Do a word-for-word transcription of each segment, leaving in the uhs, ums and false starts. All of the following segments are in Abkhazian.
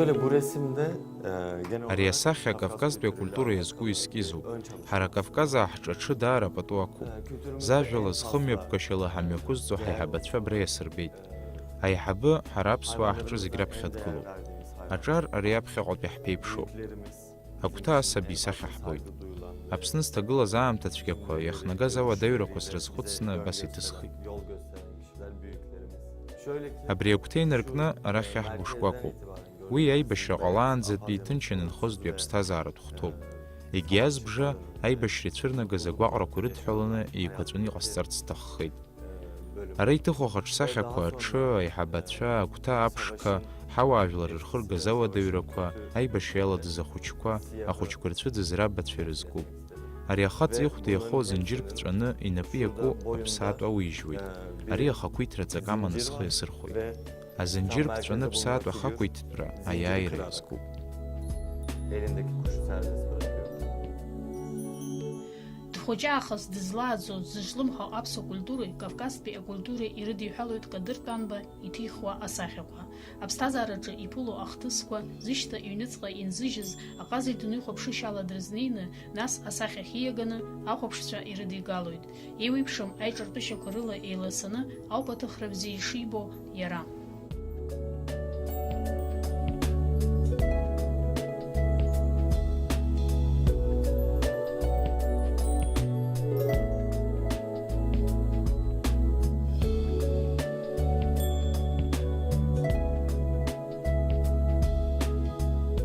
Şöyle bu resimde, e, genel Ари olarak асахьа Кавказтәи акультура иазку ескизуп. Ҳара Кавказаа ҳҿы аҽы даара пату ақәуп. Зажәала, зхымҩаԥгашьала ҳамҩақәызҵо ҳаиҳабацәа абра иасырбеит. Аиҳабы, ҳара аԥсуаа ҳҿы зегь раԥхьа дгылоуп. Аҿар ари аԥхьаҟатәи ҳԥеиԥшуп. Агәҭа асаби исахьа ҳбоит. Аԥсны сҭагылаз аамҭа цәгьақәа, иахнагаз ауадаҩрақәа срызхәыцны абас иҭысхит. Абри агәҭа инаркны арахь иаҳбо шкәакәоуп. Уи аибашьра ҟалаанӡатәи иҭынч ианынхозтәи аԥсҭазааратә хәҭоуп. Егьи азбжа, аибашьра ицәырнагаз агәаҟрақәа ирыдҳәаланы еиқәаҵәаны иҟасҵарц сҭаххеит. Ара иҭыху ахаҿсахьақәа аҽы, аиҳабацәа, агәҭа аԥшқа, ҳауаажәлар ирхыргаз ауадаҩрақәа, аибашьра иаладыз ахәыҷқәа, ахәыҷқәа рцәыӡыз рабацәа ирызкуп. Ари ахаҵа ихәда иахоу азынџьыр ԥҵәаны инапы иаку аԥсаатә ауижьуеит. Ари ахақәиҭра ҵак аманы схы иасырхәоит. Азынџьыр ԥҵәаны аԥсаатә ахақәиҭтәра аиааира иазкуп. Elindeki kuşu serbest bırakıyor. Дхәыҷаахыс дызлааӡо, дзызҿлымҳау аԥсуа культуреи Кавказтәи акультуреи ирыдиҳәалоит Кадыр Тәанба иҭихуа асахьақәа. Аԥсҭазаараҿы иԥыло ахҭысқәа зышьҭа иҩныҵҟа инзыжьыз аҟаза идунеихәаԥшышьала дрызнеины, нас асахьа ахьиаганы ахәаԥшцәа ирыдигалоит. Еиуеиԥшым аиҿартәышьақәа рыла еиласаны ауп аҭыхра бзиа ишибо иара.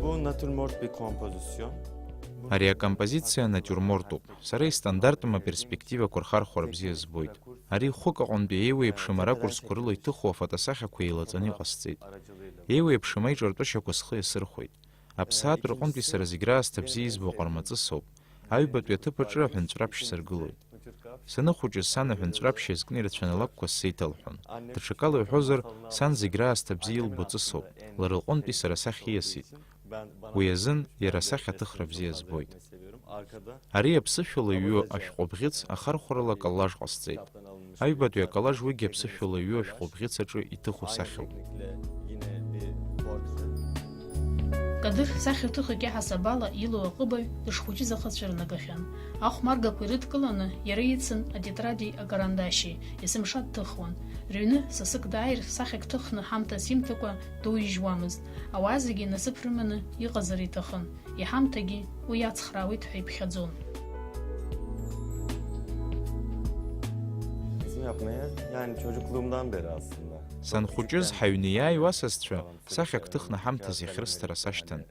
Bu natürmort bir kompozisyon. Ари акомпозициа натиурмортуп. Сара истандарттәым аперспективақәа рхархәара бзиа збоит. Ари хәык аҟынтәи еиуеиԥшым аракурсқәа рыла иҭыху афотосахьақәа еилаҵаны иҟасҵеит. Еиуеиԥшым аиҿартәышьақәа схы иасырхәеит. Аԥсаатә рҟынтәи сара зегь раасҭа бзиа избо аҟармаҵысоуп. Аҩбатәи аҭыԥ аҿы аҳәынҵәраԥшь саргылоит. Саныхәыҷыз сан аҳәынҵәраԥшь иазкны ирацәаналакқәа сзеиҭалҳәон. Даҽакала иҳәозар, сан зегь раасҭа бзиа илбо ҵысоуп, лара лҟынтәи сара сахь ииасит. Уи азын иара асахьаҭыхра бзиа збоит. Ари аԥсышәала иҩу ашәҟәы бӷьыц ахархәарала коллаж ҟасҵеит. Аҩбатәи аколлаж уигьы аԥсышәала иҩу ашәҟәы бӷьыц аҿы иҭыху сахьоуп. Кадыр сахьаҭыхҩык иаҳасабала илоу аҟыбаҩ дышхәыҷыз ахы цәырнагахьан. Ахәмаргақәа ирыдкыланы иара ицын атетради акарандашьи, есымша дҭыхуан. Рыҩны сасык дааир, сахьак ҭыхны ҳамҭас имҭакәа доуижьуамызт. Ауаа зегьы насыԥ рыманы иҟазар иҭахын. Иҳамҭагьы уи иацхраауеит ҳәа иԥхьаӡон. Resim yapmaya, yani çocukluğumdan beri aslında. Санхәыҷыз ҳаҩны иааиуа асасцәа сахьак ҭыхны ҳамҭас иахьрысҭара сашьҭан.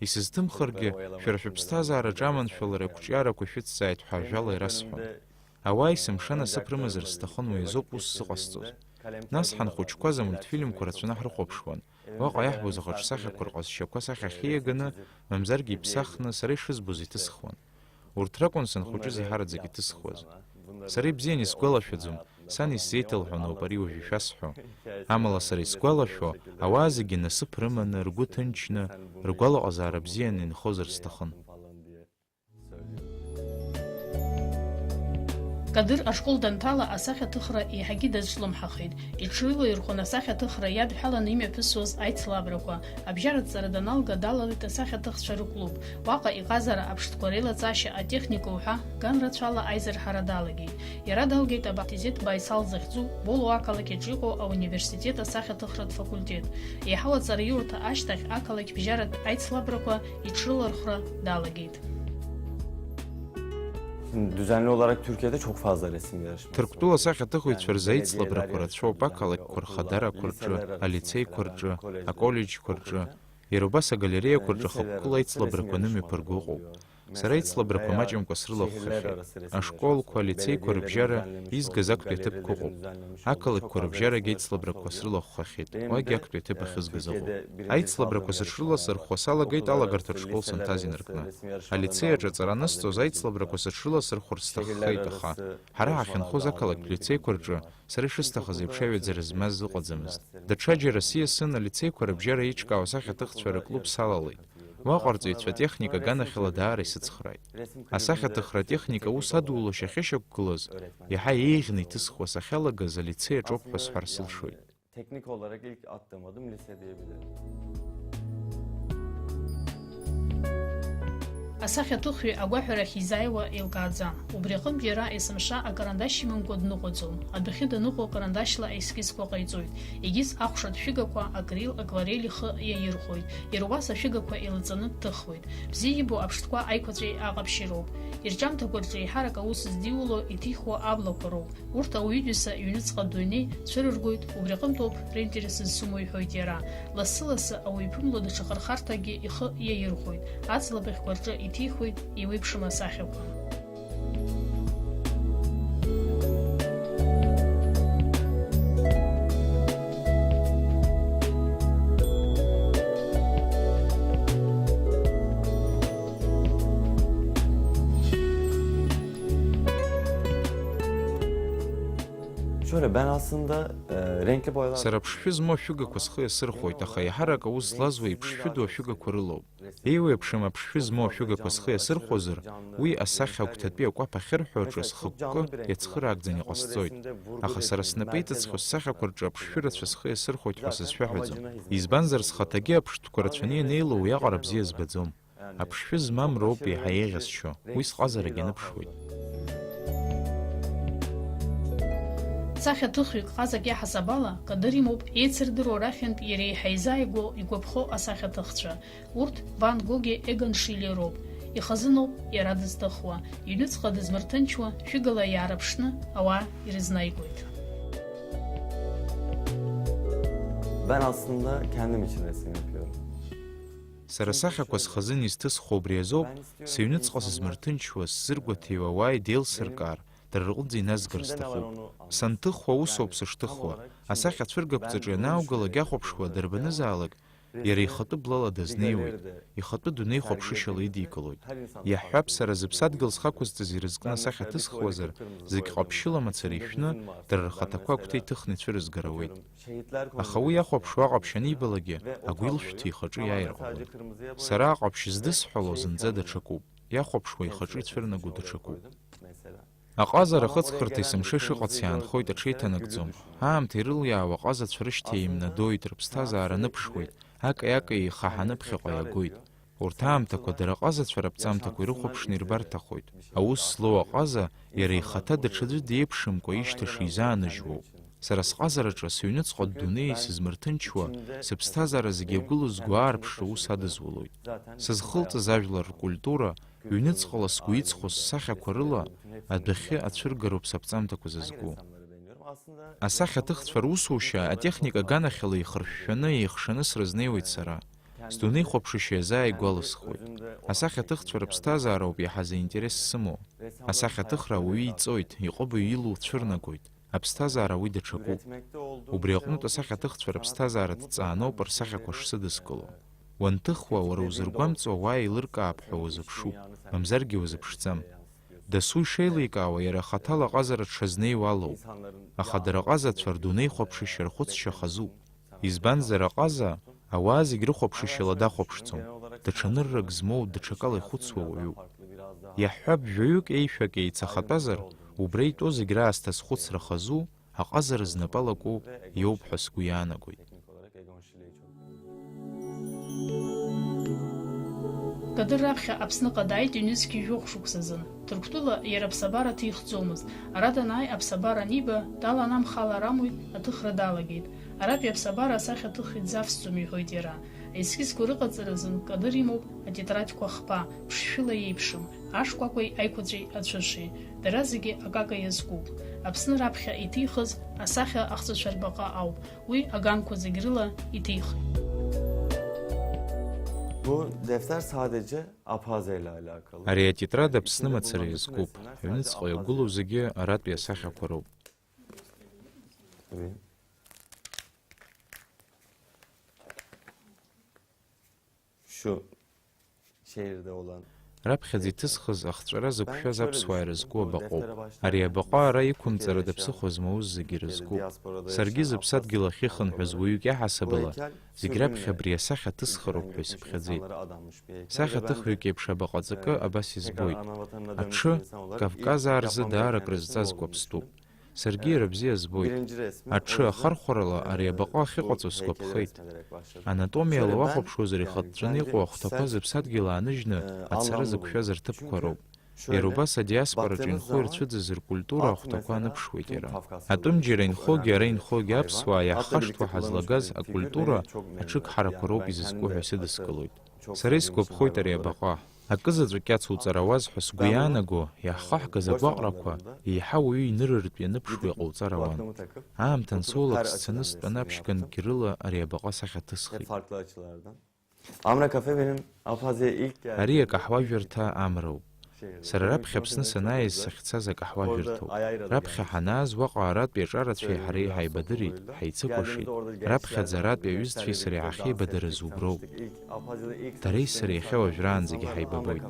Исызҭымхыргьы, шәара шәыԥсҭазаараҿы аманшәалара ақәҿиарақәа шәыцзааит ҳәа ажәала ирасҳәон. Ауаа есымша насыԥ рымазар сҭахын, уи азоуп ус зыҟасҵоз. Нас ҳанхәыҷқәаз амультфильмқәа рацәаны ҳрыхәаԥшуан. Уаҟа иаҳбоз ахаҿсахьақәа рҟазшьақәа асахьа ахьиаганы, мамзаргьы иԥсахны, сара ишызбоз иҭысхуан. Урҭ ракәын санхәыҷыз еиҳараӡак иҭысхуаз. Сара ибзиан исгәалашәаӡом, сан исзеиҭалҳәон ауп ари уажә ишәасҳәо. Амала сара исгәалашәо, ауаа зегьы насыԥ рыманы, ргәы ҭынчны, ргәалаҟазаара бзианы инхозар сҭахын. Кадыр ашкол данҭала асахьаҭыхра еиҳагьы дазҿлымҳахеит. Иҽрылаирхәон асахьаҭыхра иадҳәаланы имҩаԥысуаз аицлабрақәа. Абжьаратә ҵара даналга, далалеит асахьаҭыхцәа рыклуб. Уаҟа иҟазара, аԥштәқәа реилаҵашьа, атехника уҳәа, ган рацәала аизырҳара далагеит. Иара далгеит Абатизет Байсал захьӡу Боло ақалақь аҿы иҟоу ауниверситет асахьаҭыхратә факультет. Еиҳау аҵараиурҭа ашьҭахь ақалақь бжьаратә аицлабрақәа иҽрылархәра далагеит. Düzenli olarak Türkiye'de çok fazla resim yarışması Ҭырқәтәыла асахьаҭыхыҩцәа рзы аицлабрақәа рацәоуп ақалақьқәа рхадарақәа рҿы, алицеиқәа рҿы, аколлеџьқәа рҿы, иара убас агалереиақәа рҿы ахықәкыла аицлабрақәа анымҩаԥырго ыҟоуп. Сара аицлабрақәа маҷымкәа срылахәхахьеит. Ашколқәа, алицеиқәа рыбжьара изгаз актәи аҭыԥқәа ыҟоуп. Ақалақьқәа рыбжьарагь аицлабрақәа срылахәхахьеит, уагь актәи аҭыԥ ахьызгаз ыҟоуп. Аицлабрақәа сыҽрыласырхәуа салагеит алагарҭатә школ санҭаз инаркны. Алицеи аҿы аҵара анысҵоз аицлабрақәа сыҽрыласырхәырц сҭаххеит, аха ҳара ҳахьынхоз ақалақьтә лицеиқәа рҿы сара ишысҭахыз еиԥш аҩаӡара змаз ыҟаӡамызт. Даҽаџьара сиасын алицеиқәа рыбжьара еиҿкаау асахьаҭыхцәа рыклуб салалеит. Уаҟа арҵаҩцәа атехника аганахьала даара исыцхрааит. Асахьаҭыхра атехника аус адулашьа ахьышьақәгылаз, иаҳа еиӷьны иҭысхуа сахьалагаз алицеи аҿоуп ҳәа сҳәар сылшоит. Teknik olarak ilk attığım adım lise diyebilirim. Асахьаҭыхҩы агәаҳәарахь изааиуа еилкааӡам. Убри аҟынтә иара есымша акарандашь имамкәа дныҟәаӡом. Адәахьы даныҟоу акарандашьла аескизқәа ҟаиҵоит. Егьыс ахәшатә шәыгақәа акрил, акварель ихы иаирхәоит. Иара убас ашәыгақәа еилаҵаны дҭыхуеит. Бзиа ибо аԥштәқәа аиқәаҵәеи аҟаԥшьи роуп. Ирҿиамҭақәа рҿы еиҳарак аус здиуло иҭихуа аблақәа роуп. Урҭ ауаҩытәыҩса иҩныҵҟа адунеи цәырыргоит, убри аҟынтә ауп ринтерес зсымоу, иҳәоит иара. Лассы-лассы ауаҩ иԥымло даҽа хырхарҭакгьы ихы иаирхәоит, аҵлабӷьқәа рҿы иҭихуеит еиуеиԥшым асахьақәа. Şöyle, ben aslında, e, renkli boyalar... Сара аԥшшәы змоу ашәыгақәа схы иасырхәоит, аха еиҳарак аус злаз уи аԥшшәы ду ашәыгақәа рылоуп. Еиуеиԥшым аԥшшәы змоу ашәыгақәа схы иасырхәозар, уи асахьа агәҭатәи акәаԥ ахьырҳәо аҿы схықәкы иацхыраагӡаны иҟасҵоит. Аха сара снапы иҵыҵхьоу ссахьақәа рҿы аԥшшәы рацәа схы иасырхәоит ҳәа сызшәаҳәаӡом. Избанзар, схаҭагьы аԥштәқәа рацәаны ианеилоу уиаҟара бзиа збаӡом. Аԥшшәы змам роуп еиҳа еиӷьасшьо, уи сҟазарагь аныԥшуеит. Сахьаҭыхҩык ҟазак иаҳасаб ала, Кадыр имоуп еицырдыруа рахьынтә иара еиҳа изааигәоу игәаԥхо асахьаҭыхцәа. Урҭ Ван Гоги Егон Шиле роуп. Ихазыноуп иара дызҭыхуа. Иҩныҵҟа дызмырҭынчуа, шәыгала иаарыԥшны ауаа ирызнаигоит. Ben aslında kendim için resim yapıyorum. Сара сахьақәа схазын изҭысхуа убри азоуп, сыҩныҵҟа сызмырҭынчуа, сзыргәаҭеиуа ауаа идеилсыркаар, дара рҟынӡа иназгар сҭахуп. Санҭыхуа усоуп сышҭыхуа. Асахьа ацәыргақәҵаҿы ианааугалак иахәаԥшуа дарбанызаалак, иара ихатәы блала дазнеиуеит, ихатәы дунеихәаԥшышьала идикылоит. Иаҳҳәап, сара зыԥсадгьыл схақәызҵаз ирызкны асахьа ҭысхуазар, зегь ҟаԥшьыла мацара ишәны, дара рхаҭақәа агәҭа иҭыхны ицәырызгар ауеит. Аха уи иахәаԥшуа аҟаԥшь анибалагьы, агәилшәҭ ихаҿы иааир ҟалоит. Сара аҟаԥшь здысҳәало зынӡа даҽакуп, иахәаԥшуа ихаҿы ицәырнаго даҽакуп. Аҟазара ахыҵхырҭа есымша ишыҟац иаанхоит, аҽеиҭанакӡом. Аамҭа ирылиаауа аҟазацәа рышьҭа еимнадоит, рыԥсҭазаара ныԥшуеит, аки-аки еихаҳаны ԥхьаҟа иагоит. Урҭ аамҭақәа дара аҟазацәа раԥҵамҭақәа ирыхәаԥшны ирбарҭахоит. Аус злоу аҟаза иара ихаҭа даҽаӡәы диеиԥшымкәа ишьҭаша изааныжьуоуп. Сара сҟазараҿы сыҩныҵҟа дунеи сызмырҭынчуа, сыԥсҭазаара зегьы агәылызго аарԥшра ус адызулоит. Сызхылҵыз ажәлар ркультура, ҩныҵҟала сгәы иҵхо ссахьақәа рыла адәахьы ацәыргароуп саԥҵамҭақәа зызку. Асахьаҭыхцәа русушьа атехника аганахьала ихыршәшәаны, еихшаны срызнеиуеит сара. Сдунеихәаԥшышьа иазааигәаласхоит. Асахьаҭыхцәа рыԥсҭазаароуп иаҳа зинтерес сымоу. Асахьаҭыхра ауаҩы иҵоит, иҟыбаҩ илоу цәырнагоит. Аԥсҭазаара уи даҽакуп. Убри аҟнытә асахьаҭыхцәа рыԥсҭазаара ҭҵааноуп рсахьақәа шсыдыскыло. Уанҭыхуа, уара узыргәамҵуа уа еилыркаап ҳәа уазыԥшуп, мамзаргьы уазыԥшӡам. Дасу ишеиликаауа, иара хаҭала аҟазара дшазнеиуа алоуп. Аха дара аҟазацәа рдунеихәаԥшышьа рхәыцшьа хазуп. Избанзар, аҟаза ауаа зегь рыхәаԥшышьала дахәаԥшӡом, даҽа ныррак змоу, даҽакала ихәыцуа уаҩуп. Иаҳҳәап, жәаҩык еишәак еицахатәазар, убра итәоу зегь раасҭа зхәыцра хазу, аҟазара знапы алаку иоуп ҳәа сгәы иаанагоит. Кадыр раԥхьа Аԥсныҟа дааит ҩнызқь жәохә шықәсазын. Ҭырқәтәыла иара аԥсабара ҭихӡомызт. Ара данааи аԥсабара аниба, даланамхалар амуит, аҭыхра далагеит. Аратәи аԥсабара асахьа аҭыхра дзавсӡом, иҳәоит иара. Аескизқәа рыҟаҵаразын Кадыр имоуп атетрадқәа хԥа, ԥшшәыла еиԥшым, ашкәакәеи аиқәаҵәеи ацәышеи. Дара зегьы акака иазкуп. Аԥсны раԥхьа иҭихыз асахьа ахҵәацәа рбаҟа ауп. Уи аганқәа зегь рыла иҭихит. Bu defter sadece Abhazya ile alakalı. Ари атетрад Аԥсны мацара иазкуп. Аҩныҵҟа иагәылоу зегьы аратәи асахьақәа роуп. Şu şehirde olan Раԥхьаӡа иҭысхыз ахҵәара зықәшәаз аԥсуаа ирызку абаҟоуп. Ари абаҟа ара иқәымҵара даԥсыхәа змауз зегьы ирызкуп. Саргьы зыԥсадгьыл ахьыхынҳәыз уаҩык иаҳасабала, зегь раԥхьа абри асахьа ҭысхыроуп ҳәа исыԥхьаӡеит. Сахьаҭыхҩык еиԥш абаҟа ҵакы абас избоит. Аҽы, Кавказаа рзы даара акрызҵазкуа ԥстәуп. Саргьы иара бзиа збоит. Аҽы ахархәарала ари абаҟа ахьыҟаҵо сгәаԥхеит. Анатомиала уахәаԥшуазар, ихыҵәҵәаны иҟоу ахәҭақәа зыԥсадгьыл ааныжьны ацара зықәшәаз рҭыԥқәа роуп. Иара убас адиаспораҿы инхо ирцәыӡыз ркультура ахәҭақәа аныԥшуеит иара. Атәым џьара инхогьы ара инхогьы аԥсуаа иаҳхашҭуа ҳазлагаз акультура аҽыгҳарақәа роуп изызку ҳәа исыдыскылоит. Сара исгәаԥхоит ари абаҟа. Акы заҵәык иацуҵарауаз ҳәа сгәы иаанаго, иаҳхаҳгаз агәаҟрақәа еиҳа уаҩы инырыртә ианыԥшуа иҟауҵар ауан. Аамҭа ансоулак сцаны стәаны аԥшьганкгьы рыла ари абаҟа сахьаҭысхит. Farklı açılardan. Amra Cafe benim Abhazya'ya ilk geldiğimde Ари акаҳуажәырҭа Амроуп. Сара раԥхьа Аԥсны санааиз сахьцаз акаҳуажәырҭоуп. Раԥхьа ҳанааз уаҟа аратәи аҿарацәеи ҳареи ҳаибадырит, ҳаицыкәашеит. Раԥхьаӡа аратәи аҩызцәеи сареи ҳахьеибадырыз уброуп. Дареи сареи иахьа уажәраанӡагьы ҳаибабоит.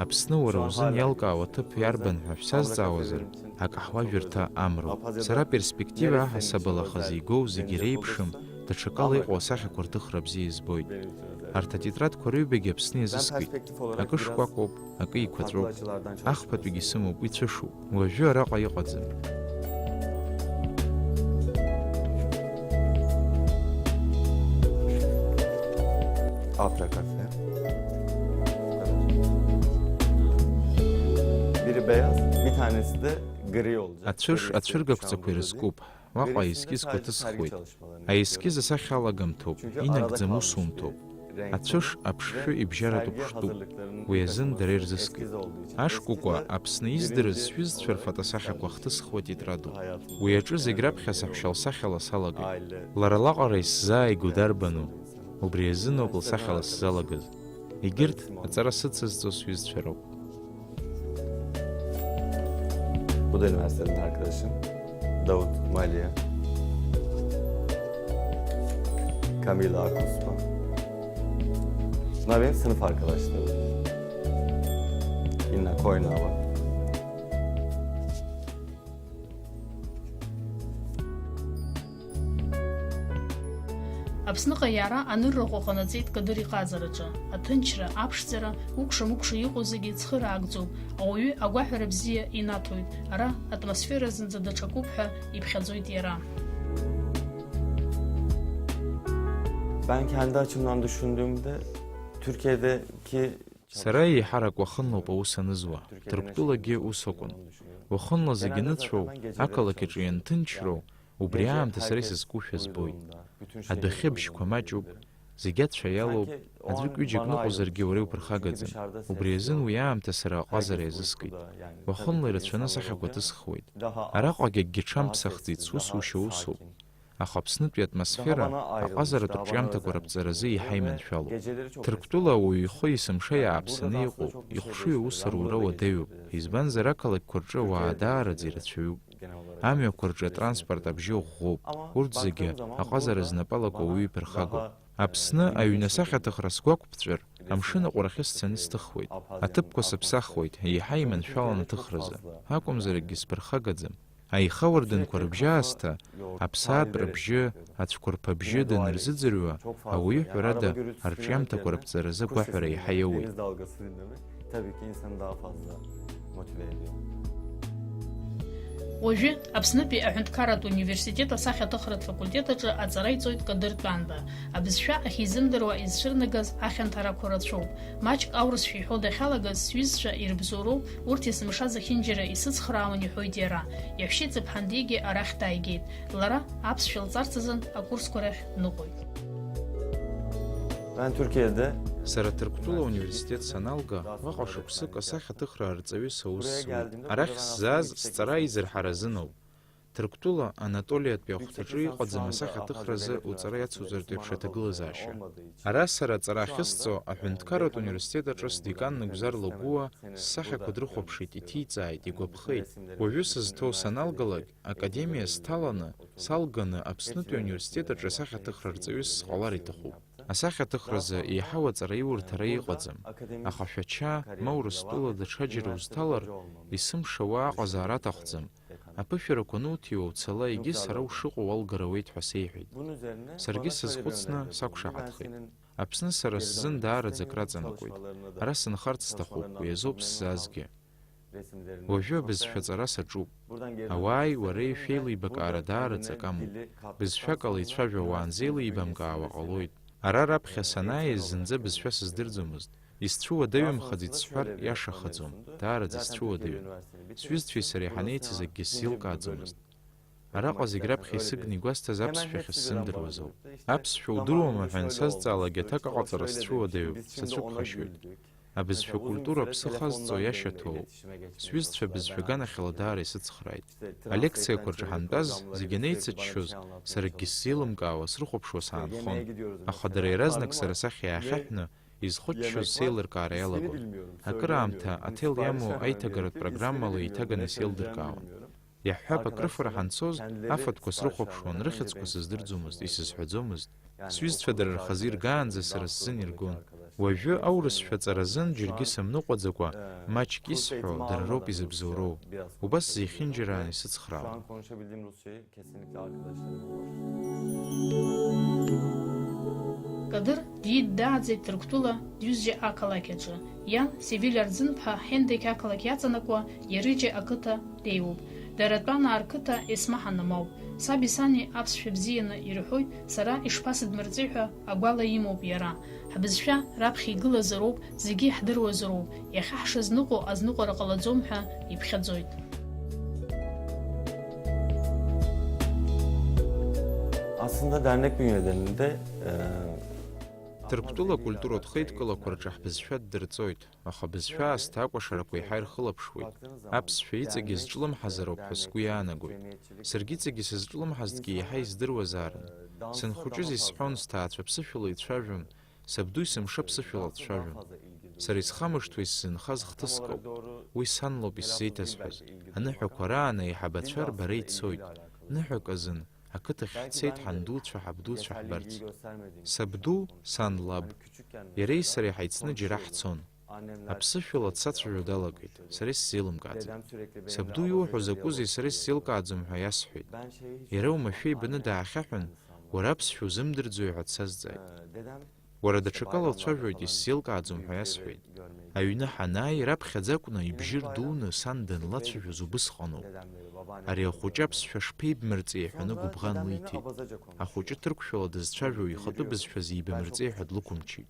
Аԥсны уара узын иалкаау аҭыԥ иарбан ҳәа шәсазҵаауазар, акаҳуажәырҭа Амроуп. Сара аперспектива аҳасабала хазы игоу зегьы иреиԥшым, даҽакала иҟоу асахьақәа рҭыхра бзиа избоит. Арҭ атетрадқәа рыҩбагьы Аԥсны иазыскит. Акы шкәакәоуп, акы еиқәаҵәоуп. Ахԥатәигьы сымоуп, ицәышуп. Уажәы араҟа иҟаӡам. Afra Cafe. Biri beyaz, bir tanesi de gri olacak. Ацәыш ацәыргақәҵақәа ирызкуп. Уаҟа аескизқәа ҭысхуеит. Аескиз асахьалагамҭоуп, инагӡам усумҭоуп. Ацәыш аԥшшәы ибжьаратәуп ԥштәуп. Уи азын дара ирзыскит. Ашкәакәа Аԥсны издырыз сҩызцәа рфотосахьақәа хҭысхуа тетрадуп. Уи аҿы зегь раԥхьа саҳәшьа лсахьала салагеит. Лара лаҟара исзааигәоу дарбану? Убри азыноуп лсахьала сзалагаз. Егьырҭ аҵара сыцызҵо сҩызцәа роуп. Bu da üniversiteden arkadaşım. Davut Malia. Camila Akuspa. Bunlar benim sınıf arkadaşlarım. Inna Koynava. Аԥсныҟа иара анырраҟәа ҟанаҵеит Кадыр иҟазараҿы. Аҭынчра, аԥшӡара, укша-мыкша иҟоу зегьы цхыраагӡоуп, ауаҩы агәаҳәара бзиа инаҭоит, ара атмосфера зынӡа даҽакуп ҳәа иԥхьаӡоит иара. Ben kendi açımdan düşündüğümde Türkiye'deki Сара еиҳарак уахынлоуп аус анызуа, Ҭырқәтәылагьы ус акәын. Уахынла зегьы ныцәоу, ақалақь аҿы ианҭынчроу, убри аамҭа сара исызкушәа збоит. Адәахьы абжьқәа маҷуп, зегь ацәа иалоуп, аӡәык-ҩыџьак ныҟәозаргьы уара иуԥырхагаӡам. Убри азын уи аамҭа сара аҟазара иазыскит. Уахынла ирацәаны асахьақәа ҭысхуеит. Араҟагь акгьы ҽамԥсахӡеит, сусушьа усуп. Аха Аԥснытәи атмосфера аҟазаратә рҿиамҭақәа раԥҵаразы еиҳа иманшәалоуп. Ҭырқәтәыла ауаҩы ихы есымша иааԥсаны иҟоуп, ихшыҩ аус арура уадаҩуп, избанзар, ақалақьқәа рҿы ауаа даараӡа ирацәаҩуп. Амҩақәа рҿы атранспорт абжьы ӷәӷәоуп, урҭ зегьы аҟазара знапы алаку ауаҩы иԥырхагоуп. Аԥсны аҩны асахьаҭыхра сгәақәԥҵәар, амшын аҟәарахьы сцаны сҭыхуеит. Аҭыԥқәа сыԥсахуеит, еиҳа иманшәалан аҭыхразы. Акәымзар, акгьы сԥырхагаӡам. Аихауардынқәа рыбжьаасҭа, аԥсаатә рыбжьы, ацәқәырԥа бжьы данырзыӡырҩуа, ауаҩы ҳәарада арҿиамҭақәа раԥҵаразы агәаҳәара еиҳа иоуеит. Уажәы Аԥснытәи аҳәынҭқарратә университет асахьаҭыхратә факультет аҿы аҵара иҵоит Кадыр Тәанба. Абызшәа ахьизымдыруа изцәырнагаз ахьанҭарақәа рацәоуп. Маҷк аурысшәа иҳәо дахьалагаз, сҩызцәа ирыбзоуроуп, урҭ есымша зехьынџьара исыцхраауан, иҳәоит иара. Иаҳәшьа иҵыԥҳандигьы арахь дааигеит. Лара аԥсшәа лҵарц азын акурсқәа рахь дныҟәоит. Ben Türkiye'de Сара Ҭырқәтәыла ауниверситет саналга, уаҟа шықәсык асахьаҭыхра арҵаҩыс аус зуит. Арахь сзааз сҵара аизырҳара азыноуп. Ҭырқәтәыла Анатолиатәи ахәҭаҿы иҟаӡам асахьаҭыхразы уҵара иацуҵартә еиԥш аҭагылазаашьа. Ара сара аҵара ахьысҵо аҳәынҭқарратә университет аҿы сдекан Нугзар Лагәуа ссахьақәа дрыхәаԥшит, иҭиҵааит, игәаԥхеит. Уажәы сызҭоу саналгалак, академиа сҭаланы, салганы Аԥснытәи ауниверситет аҿы асахьаҭыхра рҵаҩыс сҟалар иҭахуп. Асахьаҭыхразы еиҳау аҵараиурҭа ара иҟаӡам, аха Шәача, ма Урыстәыла даҽаџьара узҭалар, есымша уа аҟазаара аҭахӡам, аԥышәарақәа ануҭиуа уцала, егьи сара ушыҟоу уалгар ауеит ҳәа сеиҳәеит. Саргьы сазхәыцны сақәшаҳаҭхеит. Аԥсны сара сзын даараӡа акраҵанакуеит. Ара сынхарц сҭахуп, уи азоуп сзаазгьы. Уажәы абызшәа аҵара саҿуп. Ауааи уареи шәеилибакаара даараӡа акы амоуп. Бызшәак ала ицәажәо уаанӡа еилибамкаауа ҟалоит. Ара раԥхьа санааиз зынӡа бызшәа сыздырӡомызт. Исцәыуадаҩымхаӡеит сҳәар иашахаӡом, даараӡа исцәыуадаҩын. Сҩызцәеи сареи ҳанеицыз акгьы сзеилкааӡомызт. Араҟа зегь раԥхьа исыгны игәасҭаз аԥсшәахьы сзымдыруаз ауп. Аԥсшәа удыруама ҳәа ансазҵаалак аҭак аҟаҵара сцәыуадаҩуп, сацәыԥхашьоит. Абызшәа культура аԥсы хазҵо иашьаҭоуп. Сҩызцәа абызшәа аганахьала даара исыцхрааит. Алекциақәа рҿы ҳантәаз, зегьы анеицыччоз, сара акгьы сзеилымкаауа срыхәаԥшуа саанхон. Аха дара иаразнак сара сахь иаахьаҳәны, изхыччоз сеилыркаара иалагон. Акыраамҭа аҭел иамоу аиҭагаратә программала еиҭаганы исеилдыркаауан. Иаҳҳәап, акрыфара ҳанцоз, афатәқәа срыхәаԥшуан, рыхьӡқәа сыздырӡомызт, исызҳәаӡомызт. Сҩызцәа дара рхазы иргаанӡа сара сзын иргон. Уажәы аурысшәа аҵаразын џьаргьы сымныҟәаӡакәа, маҷк исҳәо дара роуп изыбзоуроу. Убас зехьынџьараан исыцхраауан. Кадыр дииддааӡеит Ҭырқәтәыла Дҩызџьа ақалақь аҿы. Иан, Севиль Арӡынԥҳа, Ҳендеқь ақалақь иаҵанакуа, Иарыџьа ақыҭа днеиуоуп. Дара тәанаа рқыҭа Есма ҳанамоуп. Саби сани аԥсшәа бзианы ирҳәоит, сара ишԥасыдмырҵеи ҳәа агәала имоуп иара. Ҳбызшәа раԥхьа игылазароуп, зегьы иаҳдыруазароуп, иахьа ҳшазныҟәо азныҟәара ҟалаӡом ҳәа иԥхьаӡоит. Aslında dernek bünyelerinde, e, Ҭырқәтәыла акультуратә хеидкылақәа рҿы ҳбызшәа ддырҵоит, аха абызшәа аасҭа акәашарақәа еиҳа ирхылаԥшуеит. Аԥсшәа иҵегьы зҿлымҳазароуп ҳәа сгәы иаанагоит. Саргьы иҵегьы сызҿлымҳазҭгьы иаҳа издыруазаарын. Санхәыҷыз исҳәон, сҭаацәа ԥсышәала ицәажәон, сабду есымша ԥсышәала дцәажәон. Сара исхамышҭуа исзынхаз хҭыск ауп. Уи сан лоуп исзеиҭасҳәаз. Аныҳәақәа раан аиҳабацәа рбара ицоит. Ныҳәак азын ақыҭахь ҳцеит ҳандуцәа, ҳабдуцәа ҳбарц. Сабду, сан лаб, иареи сареи ҳаицны џьара ҳцон. Аԥсышәала дсацәажәо далагеит, сара исзеилымкааӡеит. Сабду иуҳәо закәызеи, сара исзеилкааӡом ҳәа иасҳәеит. Иара уамашәа ибаны даахьаҳәын, уара аԥсшәа узымдырӡои ҳәа дсазҵааит. Уара даҽакала уцәажәоит, исзеилкааӡом ҳәа иасҳәеит. Аҩны ҳанааи, раԥхьаӡа акәны ибжьы рдуны сан данлацәажәоз убысҟаноуп. Ари ахәыҷы аԥсшәа шԥеибмырҵеи ҳәаны гәыбӷан лиҭеит. Ахәыҷы ҭырқәшәала дызцәажәо ихатәы бызшәа зеибамырҵеи ҳәа длықәымчит.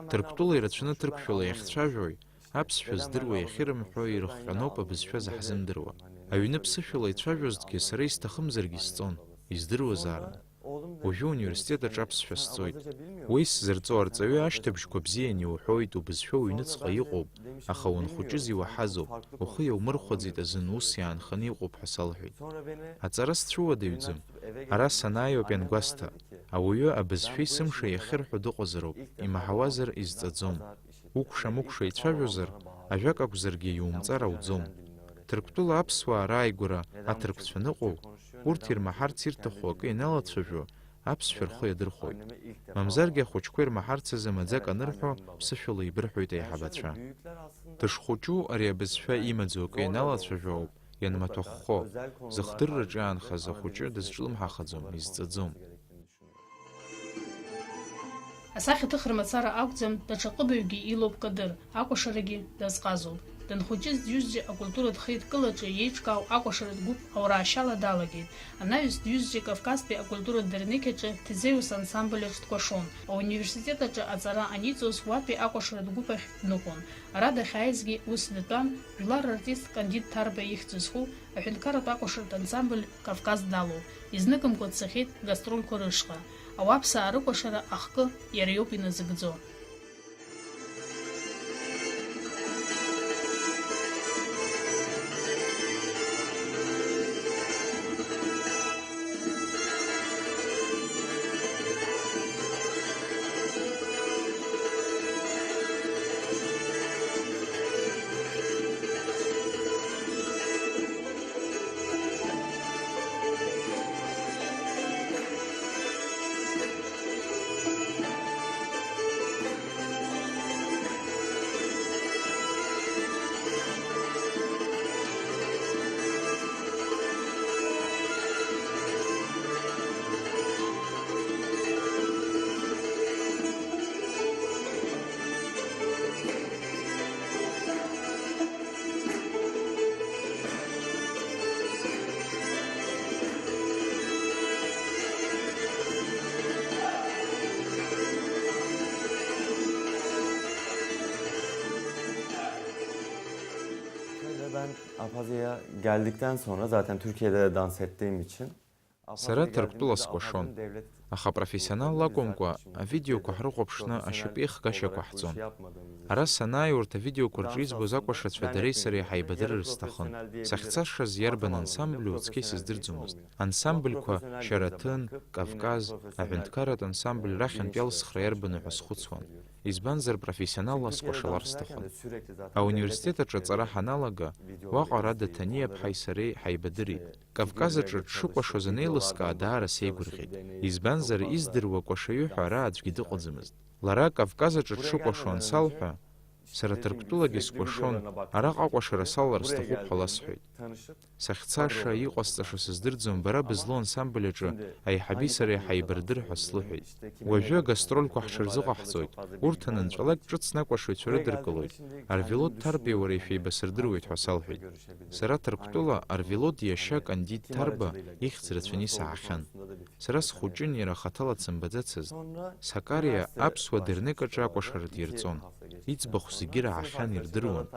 Ҭырқәтәыла ирацәаны ҭырқәшәала иахьцәажәои, аԥсшәа здыруа иахьырымҳәо ирыхҟьаноуп абызшәа заҳзымдыруа. Аҩны ԥсышәала ицәажәозҭгьы сара исҭахымзаргьы сҵон, издыруазаарын. Уажәы университет аҿы аԥсшәа сҵоит. Уи сзырҵо арҵаҩы ашьҭыбжьқәа бзиан иуҳәоит, убызшәа уҩныҵҟа иҟоуп, аха уанхәыҷыз иуаҳазоуп, ухы иаумырхәаӡеит азын ус иаанханы иҟоуп ҳәа салҳәеит. Аҵара сцәыуадаҩӡам. Ара санааиуа иангәасҭа, ауаҩы абызшәа есымша иахьырҳәо дыҟазароуп, имаҳауазар изҵаӡом. Укәша-мыкәша ицәажәозар, ажәак акәзаргьы иумҵар ауӡом. Ҭырқәтәыла аԥсуаа рааигәара аҭырқәцәа ныҟәоу, урҭ ирмаҳарц ирҭаху акы ианалацәажәо, аԥсшәа рхы иадырхәоит. Мамзаргьы ахәыҷқәа ирмаҳарц азы маӡак анырҳәо, ԥсышәала еибырҳәоит аиҳабацәа. Дышхәыҷу ари абызшәа имаӡоу акы ианалацәажәо ауп ианмаҭәахәхо, зыхдырраҿы иаанхаз ахәыҷы дызҿлымҳахаӡом, изҵаӡом. Асахьаҭыхра мацара акәӡам, даҽа ҟыбаҩгьы илоуп Кадыр, акәашарагьы дазҟазоуп. Данхәыҷыз Дҩызӡа акультуратә хеидкылаҿы иеиҿкаау акәашаратә гәыԥ аураашьала далагеит. Анаҩс Дҩызӡа Кавказтәи акультуратә дырнеқь аҿы Тезеус ансамбль аҿы дкәашон. Ауниверситет аҿы аҵара аниҵоз уатәи акәашаратә гәыԥ ахь дныҟәон. Ара дахьааизгьы ус датәан, жәлар рартист Кандид Ҭарба ихьӡ зху аҳәынҭқарратә акәашаратә ансамбль Кавказ далоуп. Изныкымкәа дцахьеит гастрольқәа рышҟа. Ауаԥсаа рыкәашара ахкы иара иоуп иназыгӡо. Abhazya'ya geldikten sonra zaten Türkiye'de dans ettiğim için Sara Ҭырқәтәыла скәашон, аха профессионалла акәымкәа, авидеоқәа ҳрыхәаԥшны ашьапы еихгашьа қәаҳҵон. Ара санааи, урҭ авидеоқәа рҿы избоз акәашацәа дареи сареи ҳаибадырыр сҭахын. Сахьцашаз иарбан ансамблу уаҵәгьы исыздырӡомызт. Ансамбльқәа Шьараҭын, Кавказ, аҳәынҭқарратә ансамбль рахьынтә иалсхра иарбану ҳәа схәыцуан. Избанзар, профессионалла скәашалар сҭахын. Ауниверситет аҿы аҵара ҳаналага, уаҟа Рада Ҭаниаԥҳаи сареи ҳаибадырит. Кавказ аҿы дшыкәашоз анеилыскаа, даара сеигәырӷьеит. Избанзар, издыруа кәашаҩы ҳәа ара аӡәгьы дыҟаӡамызт. Лара Кавказ аҿы дшыкәашо ансалҳәа, сара Ҭырқәтәылагьы скәашон, араҟа акәашара салалар сҭахуп ҳәа ласҳәеит. Сахьцаша, иҟасҵаша сыздырӡом, бара бызлоу ансамбль аҿы аиҳаби сареи ҳаибардыр ҳәа слыҳәеит. Уажәы агастрольқәа ҳҽырзыҟаҳҵоит, урҭ анынҵәалак ҿыцны акәашаҩцәа рыдыркылоит, Арвелод Ҭарбеи уареи шәеибасырдыруеит ҳәа салҳәеит. Сара Ҭырқәтәыла Арвелод иашьа Кандид Ҭарба ихьӡ рацәаны исаҳахьан. Сара схәыҷын, иара хаҭала дсымбаӡацызт. Сакариа аԥсуа дернек аҿы акәашара дирҵон. Иӡбахә зегьы раҳахьан, ирдыруан.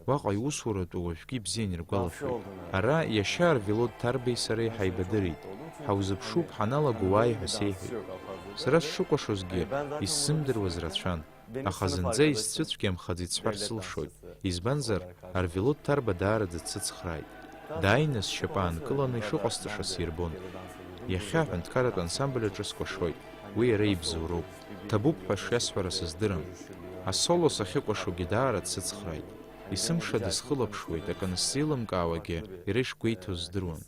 Уаҟа иусуратәы уажәгьы ибзиан иргәалашәоит. Ара иашьа Арвелод Ҭарбеи сареи ҳаибадырит. Ҳаузыԥшуп, ҳаналаго уааи ҳәа сеиҳәеит. Сара сшыкәашозгьы исзымдыруаз рацәан. Аха зынӡа исцәыцәгьамхаӡеит сҳәар сылшоит, избанзар, Арвелод Ҭарба даараӡа дсыцхрааит. Дааины сшьапы аанкыланы ишыҟасҵаша сирбон. Иахьа аҳәынҭқарратә ансамбль аҿы скәашоит, уи иара ибзоуроуп. Ҭабуп ҳәа шиасҳәара сыздырам. Асоло сахьыкәашогьы даара дсыцхрааит. Есымша дысхылаԥшуеит, акы анысзеилымкаауагьы иара ишгәеиҭо здыруан.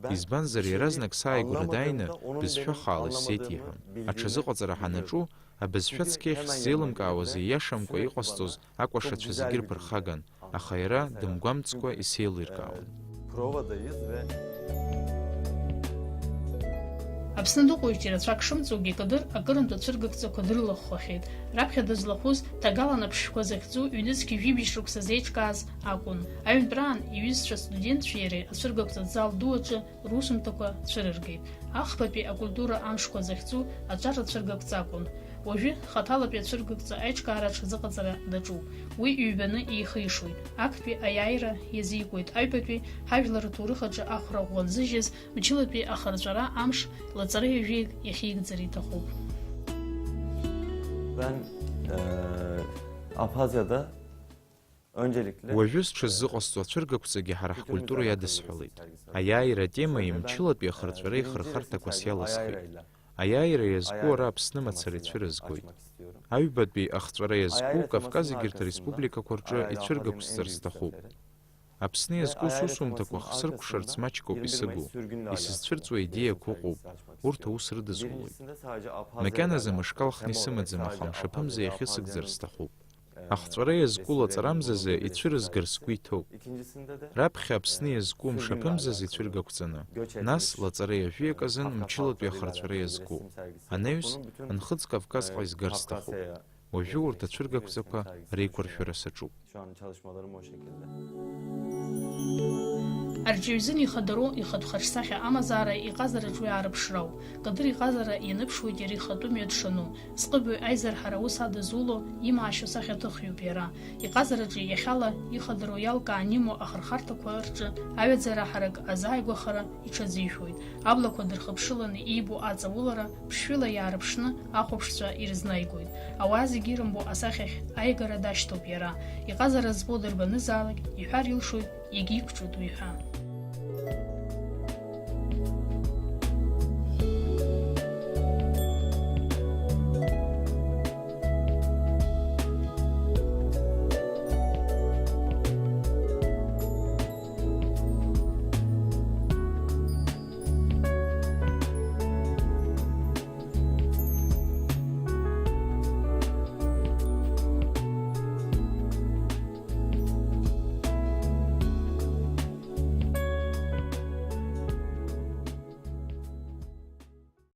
Избанзар, иаразнак сааигәара дааины, бызшәа хаала исзеиҭеиҳәон. Аҽазыҟаҵара ҳанаҿу, абызшәа цқьа иахьсзеилымкаауаз ииашамкәа иҟасҵоз акәашацәа зегьы рԥырхаган, аха иара дымгәамҵкәа исеилиркаауан. Aproba da yüz ve Аԥсны дыҟоижьҭеи рацәак шымҵуагьы, Кадыр акырынтә ацәыргақәҵақәа дрылахәхахьеит. Раԥхьа дызлахәыз ҭагалан аԥшшәқәа захьӡу ҩнызқьи жәибжь шықәса зеиҿкааз акәын. Аҩынтәраан иҩызцәа астудентцәеи иареи ацәыргақәҵатә зал ду аҿы русумҭақәа цәырыргеит. Ахԥатәи акультура амшқәа захьӡу аҿар ацәыргақәҵа акәын. Уажәы хаҭалатәи ацәыргақәҵа аиҿкаара аҽазыҟаҵара даҿуп. Уи ҩбаны еихишоит. Актәи аиааира иазикуеит аҩбатәи ҳажәлар рҭоурых аҿы ахәра ӷәӷәа нзыжьыз мчылатәи ахырҵәара амш лаҵареи жәеиг иахьеигӡара иҭахуп. Ben, eee, Abhazya'da öncelikle Уажәы сҽыззыҟасҵо ацәыргақәҵагьы ҳара ҳкультура иадысҳәалеит. Аиааира атемеи мчылатәи ахырҵәареи хырхарҭақәас иалысхит. Аиааира иазку ара Аԥсны мацара ицәырызгоит. Аҩбатәи ахҵәара иазку Кавказ егьырҭ ареспубликақәа рҿы ицәыргақәҵҵар сҭахуп. Аԥсны иазку сусумҭақәа хсыркәшарц маҷк ауп исыгу. Исызцәырҵуа идеиақәа ыҟоуп, урҭ аус рыдызулоит. Макьаназы мышк алхны исымаӡам, аха мшаԥымза иахьысыгӡар сҭахуп. Ахҵәара иазку лаҵарамзазы ицәырызгар сгәы иҭоуп. Раԥхьа Аԥсны иазку мшаԥымзазы ицәыргақәҵаны, нас лаҵареи ажәеи аказын мчылатәи ахырҵәара иазку. Анаҩс, Нхыҵ Кавказҟа изгар сҭахуп. Уажәы урҭ ацәыргақәҵақәа реиқәыршәара саҿуп. Şu an çalışmalarım o şekilde. Арҿиаҩ изын ихадароу ихатә хаҿсахьа амазаара иҟазараҿ уи аарыԥшрауп. Кадыр иҟазара ианыԥшуеит иара ихатәы мҩа дшану. Зҟыбаҩ аизырҳара аус адызуло имаашьоу сахьаҭыхҩуп иара. Иҟазараҿы иахьала ихадароу иалкаан имоу ахырхарҭақәа рҿы аҩаӡара ҳарак азааигәахара иҽазишәоит. Аблақәа дырхыԥшыланы иибо аҵаулара ԥшшәыла иаарыԥшны ахәаԥшцәа ирызнаигоит. Ауаа зегьы ирымбо асахьахь аиагара дашьҭоуп иара. Иҟазара збо дырбанызаалак, иҳәар илшоит иагьиқәҿиоит уи ҳәа.